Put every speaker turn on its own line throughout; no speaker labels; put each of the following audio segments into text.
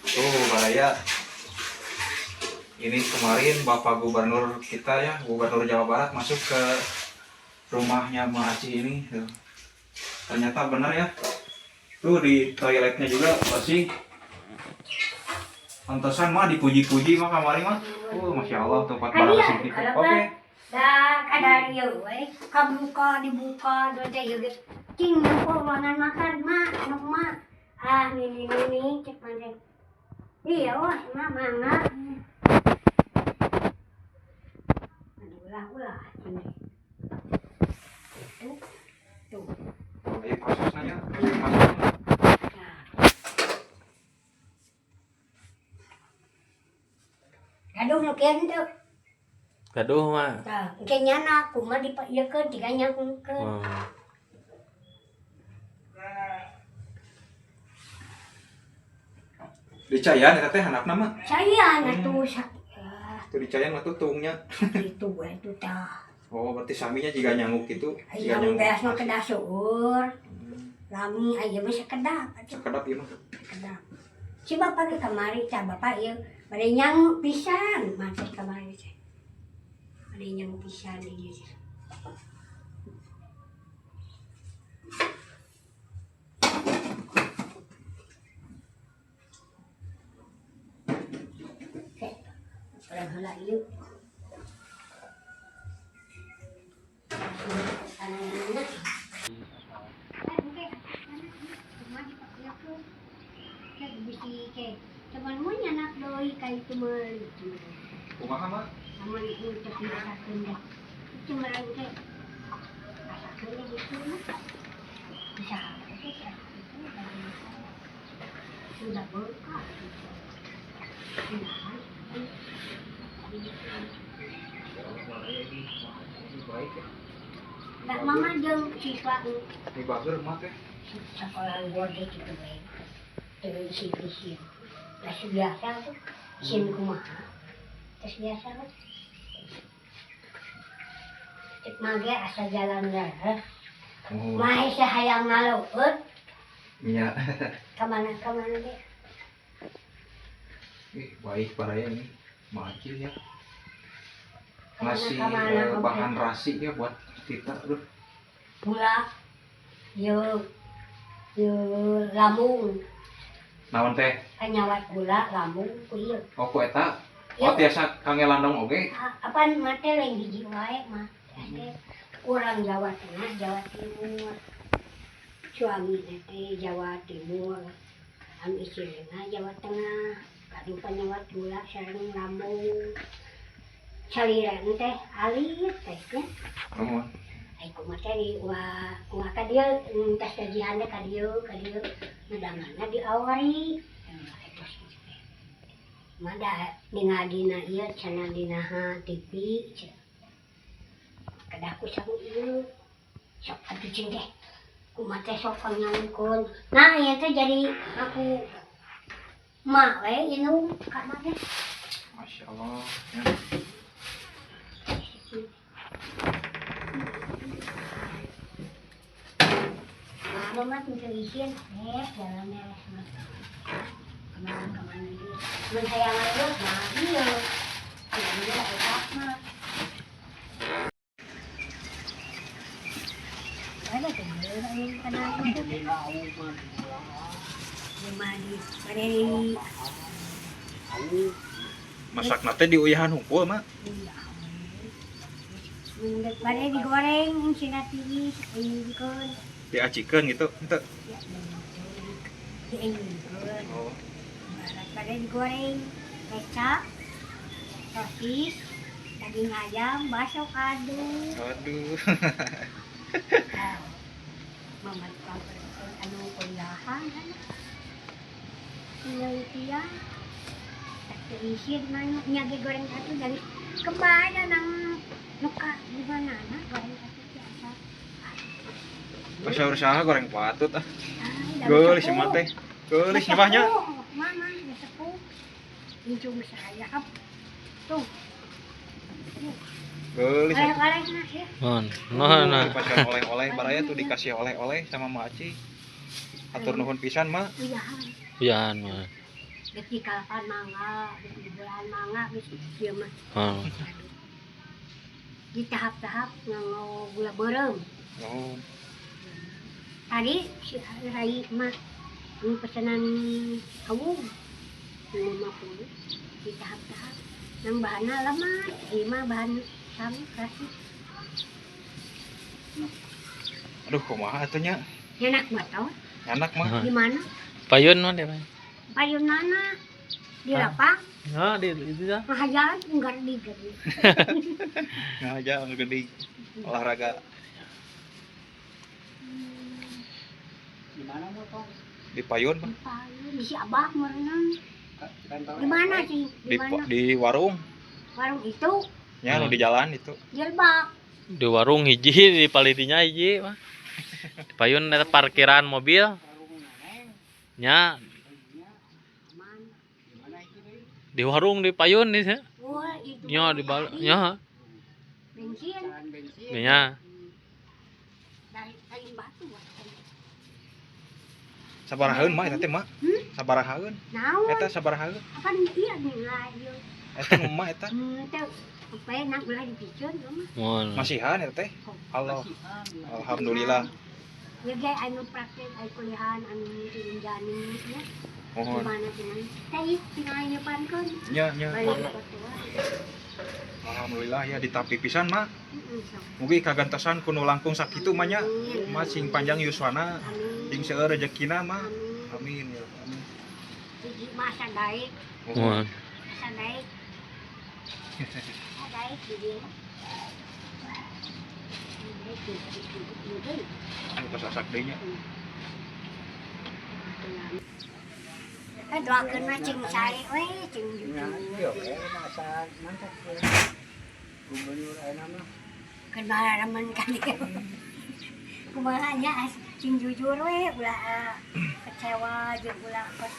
Tuh, Baraya. Ini kemarin Bapak Gubernur kita ya, Gubernur Jawa Barat masuk ke rumahnya Ma Acih ini. Tuh. Ternyata benar ya. Tuh di toiletnya juga bersih. Pantesan mah dipuji-puji mah kamari mah. Masya Allah tempat barang gitu. Oke.
Da kadar ieu we kabuka dibuka do teh ieu ge. Cing nempo ruangan makan mak nuk mak. Ah nini nini cek mah teh. Iya wah mak mangga. Aduh ulah ulah cing. Tuh. Tuh.
Oh, iya prosesnya ya, proses masaknya.
Nah. Gaduh nu kieu henteu.
Gaduh mah.
Tah, engke nyana kumaha dipaiekeun tiga nyangkeun.
Oh.
Dicayan eta teh handapna mah.
Cayan atuh sak.
Tuh dicayan mah tuh tungnya.
Itu we tuh tah.
Oh, berarti saminya jika nyanguk gitu, jika
Aya
nyanguk.
beas mah kedah seueur. Lami aya mah sakedap atuh.
Sekedap ieu mah.
Sakedap. Si bapak ge kamari tah bapak ieu bade nyanguk pisan mah teh kamari teh. Bade nyanguk pisan ieu teh. Oke, urang heula ieu.
Kumaha mah? Baik ya.
Nah, mama jeung siswa
Ini bager mah teh.
sekolah gorde gitu we. Teu isin-isin. Terus biasa tuh isin kumaha. Terus biasa we. Cek mage asa jalan leres.
Oh.
Mah asa hayang ngaleueut
Nya.
kamana-kamana ge.
Ih, baik Baraya ini. Makasih ya. Ngasih
Kamana-kamana
bahan rasi ya buat kita tuh.
Gula ye ye lambung.
Naon teh?
Kanyawat gula lambung ku ieu.
Oh, ku eta. Oh, tiasa kangge landong oge.
Apaan mah teh lain hiji wae mah. Teh urang Jawa Tengah, Jawa Timur. Suami teh Jawa Timur. Anu istrina Jawa Tengah. Gaduh panyawat gula sareng lambung. Saliran teh alit teh nya.
Nuhun.
Ai kumaha teh di ulah ulah ka dieu tas gajian teh ka dieu ngadanganna diawari. Eta teh. Mada ningal dina ieu cenah dina TV kedah ku sangu ieu. Sok atuh cing teh. Kumaha teh sok pangnyangkeun. Nah ieu teh jadi aku mak we inung ka mah teh.
Masya Allah. Ya.
Mama teu isin, jalan beres mah. Kemana-kemana dia. Mun hayang ngaliwet mah ieu. Ieu eta mah. Ada teh ieu kana lima di bade di
Masak nate di uyahan hungkul mah.
Iya. Bade digoreng sina tiis dieukeun.
Diacikeun gitu, henteu.
Ya, dieukeun.
Oh.
Bade digoreng kecap, sosis, daging ayam, bakso kadu.
Aduh.
Mama anu kuliahan kan. Tinggal dia. Tak isin mana nya ge goreng atuh dari kebaya nang nuka di mana na goreng atuh biasa.
Pasar usaha goreng patut ah. Geulis si mah teh. Geulis nyebahnya.
Mama sepuh. Incung saya tuh.
Geulis.
Oleh-oleh nah ya.
Non, non, nah.
Pasar oleh-oleh baraya tuh dikasih oleh-oleh sama Mak Aci. Atur nuhun pisan, Mak.
Uyahan.
Uyahan mah.
Geus di kalapan mangga, geus di bulan mangga geus ieu mah.
Oh.
Di tahap-tahap nganggo gula beureum.
Oh.
Tadi si Rai mah ini pesanan kamu 50 di tahap-tahap yang bahannya lemah, ieu mah bahan sami kasih.
Aduh, kumaha atuh nya?
Enak mah tau.
Enak mah.
Di mana?
Payun mah dia.
Payun mana? Di lapang?
Nah, di itu dah.
Ngajalan enggak di gede.
Ngaja gede olahraga.
Di mana mau tong?
Di payun, Pak.
Di payun di si Abah merenang. Di mana sih?
Di di warung.
Warung itu?
Ya, nu di jalan itu.
Jelbak.
Di warung hiji, di palidinya hiji, Pak. Di payun eta parkiran mobil. Nya. Di warung di payun di nya. Nya di bal nya.
Bensin.
Nya.
Sabarahaeun mah eta teh, Mak? Sabarahaeun?
Naon?
Eta sabarahaeun?
Apan ieu nilai ieu.
Eta nu mah eta.
Henteu. Upaya nak ulah dipikeun mah.
Masihan eta teh. Allah. Alhamdulillah.
Ya ge anu praktek aya kuliahan anu tinjani nya.
Mohon.
Gimana cenah? Teh tinggal nyepankeun.
Nya nya. Alhamdulillah ya ditapi pisan, Mak. Mugi kagantosan ku nu langkung sakitu mah nya. Mah sing panjang yuswana, sing seueur rejekina mah. Amin ya amin.
Hiji mah sadaik.
Mohon.
Sadaik. Sadaik di dieu.
Anu tos asak deui nya.
Doakeun mah cing sae we, cing jujur.
Iya, masa mantap. Gubernur ayeuna mah.
Keur bararemen ka dieu. Kumaha nya cing jujur we, ulah kecewa jeung ulah kos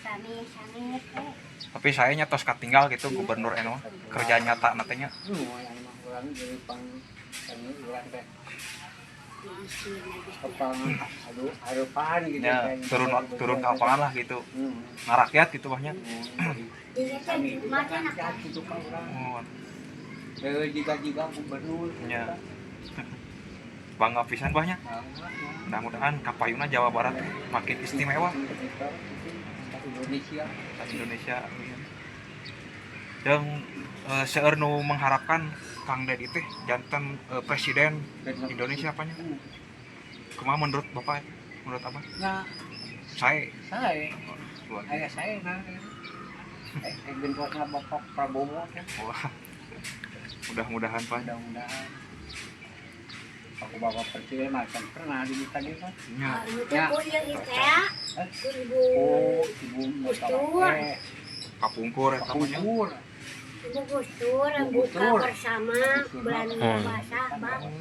sami-sami we.
Tapi saya nya tos katinggal gitu gubernur anu kerja nyata na teh nya.
Nu aya mah urang jadi pang kami urang teh. Kepang aduh arupan gitu
Ya, turun turun ke lapangan lah gitu. Ngarakyat gitu mah nya.
Rakyat gitu ka urang.
Mohon.
Jiga-jiga gubernur.
Ya. Bangga pisan bah nya. Mudah-mudahan kapayuna Jawa Barat makin istimewa.
Indonesia.
Indonesia. Dan seueur nu mengharapkan Kang Dedi teh janten presiden Indonesia apanya? Kumaha menurut Bapak? Menurut apa?
Nah,
saya
saya. Ayah saya nah. Gentosna Bapak Prabowo teh.
Wah. Mudah-mudahan Pak.
Mudah-mudahan. Aku Bapak Presiden mah kan pernah diminta dia kan.
Ya.
Ya. Ibu.
Oh, Ibu
Gustur.
Kapungkur eta mah nya.
Kapungkur.
Ibu Gustur buka bersama bulan puasa, Bang.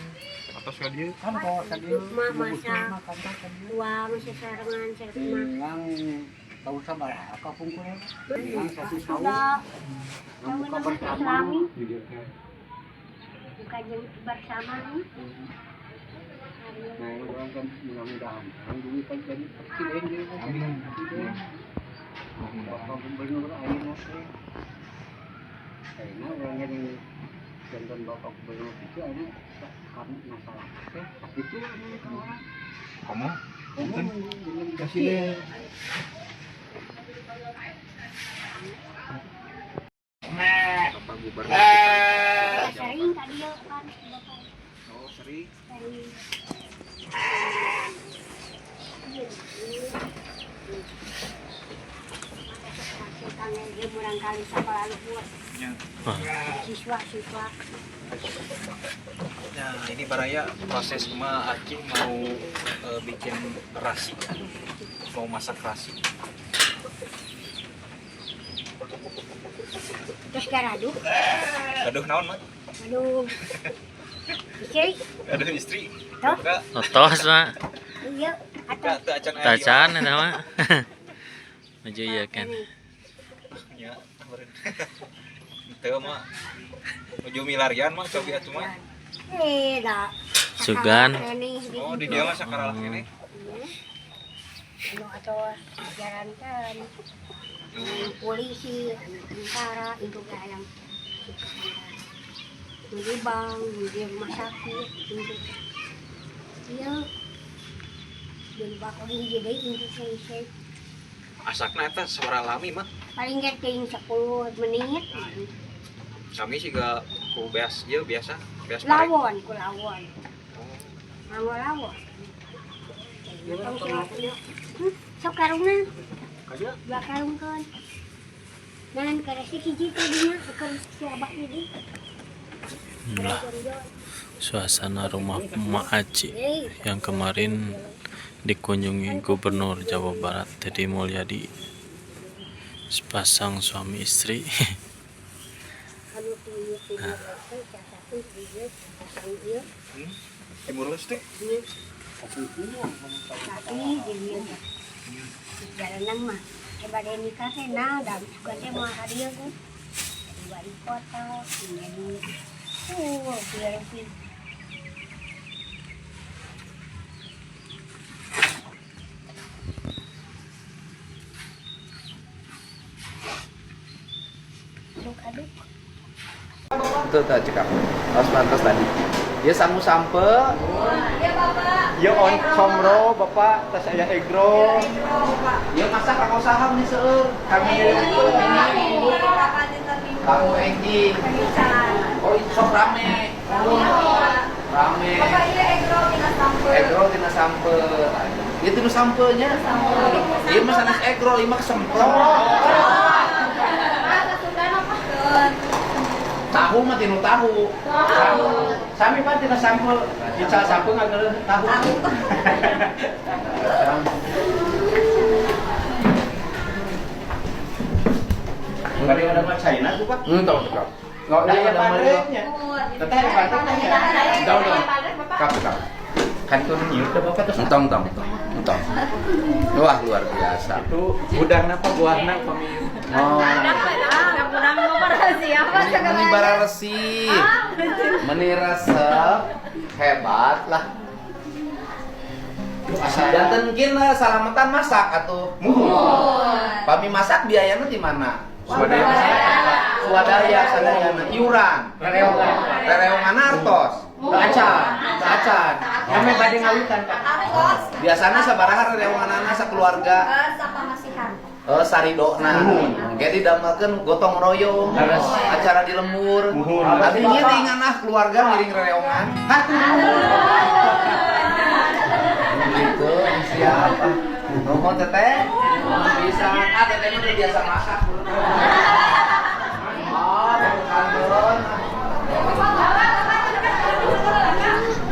Atos ka dieu.
Kantor ka dieu.
Masa uang sesarengan sareng
mah. Tahu sabaraha kapungkur? Bilang satu tahun. Buka bersama.
Buka bersama nih.
Nah, orang kan mudah-mudahan orang dulu kan jadi presiden gitu kan.
Amin.
Bapak Gubernur ayeuna teh. Ayeuna urang jadi jantan Bapak Gubernur itu ayeuna karena masalah teh sakitu anu ka urang.
Komo?
Komo presiden.
Bapak Gubernur kita.
Sering tadi ya kan Bapak.
Oh, sering.
Sering. Dia murang kali sekolah luhur. Siswa-siswa.
Nah, ini baraya proses Ma Aki mau bikin rasi, mau masak rasi.
Terus gaduh.
Gaduh naon, Mak?
Aduh. Istri.
Gaduh istri.
Toh?
Tos, Mak.
Iya,
atau acan
Tacan eta mah. Maju ieu kan.
Ya, meureun. Teu mah. Nuju milarian mah cobi atuh mah.
Eh, da.
Sugan.
Oh, di dia mah sakaralah ini.
Anu atos jalankan anu polisi, anu tentara itu hayang nu di bank, nu di rumah sakit itu. Iya. Jadi bak oge hiji deui induk teh.
Asakna eta sabaraha lami, Mah?
Paling ge teuing 10 menit.
Sami siga ku beas ieu biasa, beas pare.
Lawon ku lawon.
Oh.
Nganggo lawon. Sok karungna. Dua karung kan. Dan keresek hiji teh dina keur si abah ini.
Inilah suasana rumah Mak Aci yang kemarin dikunjungi Gubernur Jawa Barat Dedi Mulyadi, sepasang suami istri.
Anu ti Timur Leste satu di dieu pasang ieu.
Timur Leste.
Ieu. Tapi di dieu teh. Jalanan mah bade nikah teh nah da suka teh moal ka dieu teh. Jadi wali kota, jadi biar aduk aduk.
Betul tak cekap. Harus pantas tadi. Ya sangu sampeu.
Iya, Bapak.
Ya oncom ro Bapak, tas aya egro. Ya masak kanggo saha nih seueur. Kami kamu Enggi. Oh, sok rame. Rame.
Bapak iya egro tina sampeu.
Egro tina sampeu. Ieu tinu sampeunya. Ieu mah sanes egro, ieu mah kesemprot. Tahu mah tinu tahu.
Sami Pak tina sampeu, ical sampeu ngageuleuh tahu. Bade ada mah China tuh, Pak.
Tahu cekap.
Nggak ada padrenya. Teteh ada padrenya.
Tahu tahu. Kap kap.
Kan tuh nyiut dah Bapak terus.
Entong entong entong. Wah, luar biasa.
Itu udangna apa buahna pami.
Oh.
Udang mah rahasia apa
Meni bararesi. Meni resep hebat lah. Janten kin lah salamatan masak atuh. Pami masak biayanya di mana?
Swadaya masyarakat.
Swadaya sadayana iuran.
Rereongan.
Rereongan artos.
Acan, acan. Kami bade ngawitan, Pak.
Biasana sabaraha rereonganana sakeluarga?
Sapamasihan.
Oh, saridona. Engke didamelkeun gotong royong.
Leres.
Acara di lembur.
Muhun.
Abi ngiringan ah keluarga ngiring rereongan. Hatur nuhun. Gitu, siap. Nuhun teteh. Bisa. Ah, teteh mah udah biasa masak. Oh, kanton.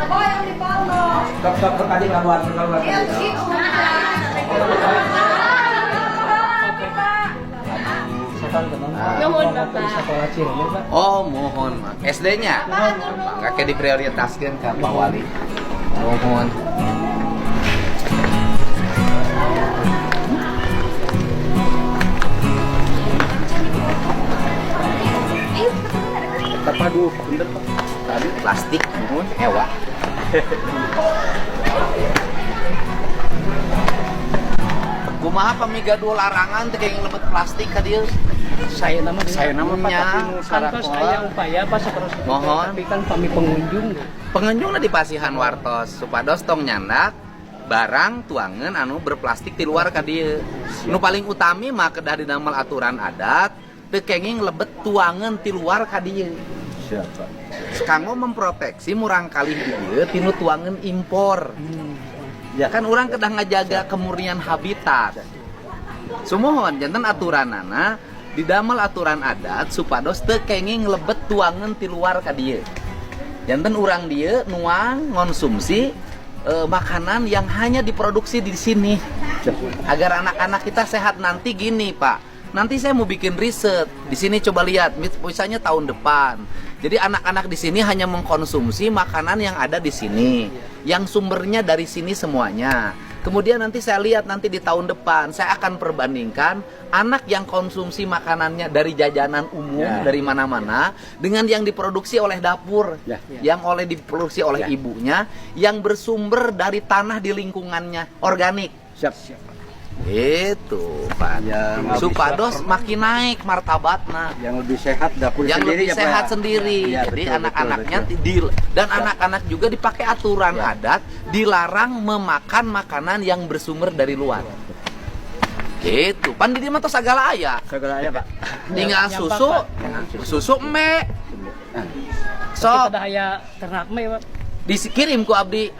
Bapak yang dipoto.
Sok sok sok tadi keluar keluar.
Iya, gitu.
Nuhun, Bapak. Oh, mohon, Mak. SD-nya? Enggak kayak diprioritaskan ke Pak Wali. Mohon.
Aduh, bener Pak.
Tadi plastik, mohon, ewa. Kumaha pamigaduh larangan teh kenging lebet plastik ka dieu?
Saya nama
Saya nama Pak
Nya.
tapi nu
kantos
sarakola.
aya upaya Pak sapertos itu.
Mohon.
Tapi kan pami pengunjung.
Pengunjungna dipasihan wartos supados tong nyandak barang tuangan anu berplastik di luar ka dieu. Nu paling utami mah kedah didamel aturan adat teu kenging lebet tuangan ti luar ka dieu.
Siap, Pak.
Kanggo memproteksi murangkalih di dieu tinu tuangan impor.
Ya.
Kan urang kedah ngajaga kemurnian habitat. Sumuhun janten aturanana didamel aturan adat supados teu kenging lebet tuangan ti luar ka dieu. Janten urang dieu nuang ngonsumsi makanan yang hanya diproduksi di sini. Agar anak-anak kita sehat nanti gini, Pak. Nanti saya mau bikin riset. Di sini coba lihat, misalnya tahun depan. Jadi anak-anak di sini hanya mengkonsumsi makanan yang ada di sini, yang sumbernya dari sini semuanya. Kemudian nanti saya lihat nanti di tahun depan saya akan perbandingkan anak yang konsumsi makanannya dari jajanan umum
Ya.
dari mana-mana dengan yang diproduksi oleh dapur,
Ya.
yang oleh diproduksi oleh
Ya.
ibunya, yang bersumber dari tanah di lingkungannya, organik.
Siap, siap.
Itu, Pak.
Yang
Supados makin naik martabatna.
Yang lebih sehat dapur
Yang
sendiri
lebih
ya, Pak,
sehat
ya?
sendiri.
Iya,
Jadi
betul,
anak-anaknya
betul, betul.
dan anak-anak juga dipakai aturan
Ya.
adat dilarang memakan makanan yang bersumber dari luar. Gitu. Pan di dieu mah tos sagala aya.
Segala ya, Pak.
Tinggal susu, susu embe. Sok
Kita aya ternak mah ya, Pak.
dikirim ku abdi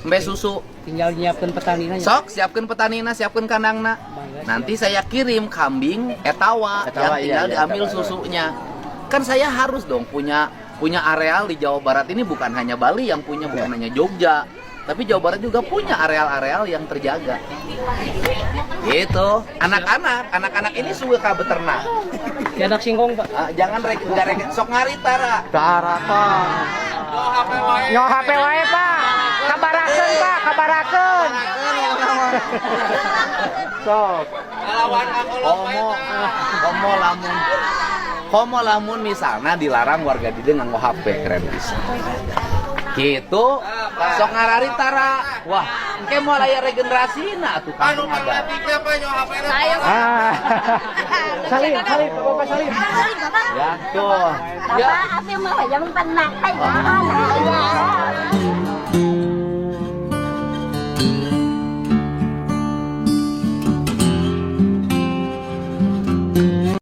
embe susu.
Tinggal nyiapkan petani nya.
Sok siapkan petanina, siapkan kandangna. Nanti saya kirim kambing etawa,
Etawa,
yang
iya,
tinggal
iya,
diambil
etawa.
susunya. Kan saya harus dong punya punya areal di Jawa Barat ini, bukan hanya Bali yang punya, bukan hanya Jogja, tapi Jawa Barat juga punya areal-areal yang terjaga. Gitu. Anak-anak, anak-anak ini suka beternak.
Anak singkong, Pak.
Ah, jangan rek, nggak rek, sok ngaritara.
Tara, Pak.
Nyo HP wae, Pak. Kabarakeun, Pak, kabarakeun.
Sok.
Komo, komo lamun, komo lamun misalnya dilarang warga di dieu nganggo HP, keren bisa. Gitu, sok ngararitara. Wah, engke moal aya regenerasina atuh kampung adat.
Ah. Salim, salim, Bapak salim.
Ya, tuh. Ya.
Bapak, apa mau yang pernah kayak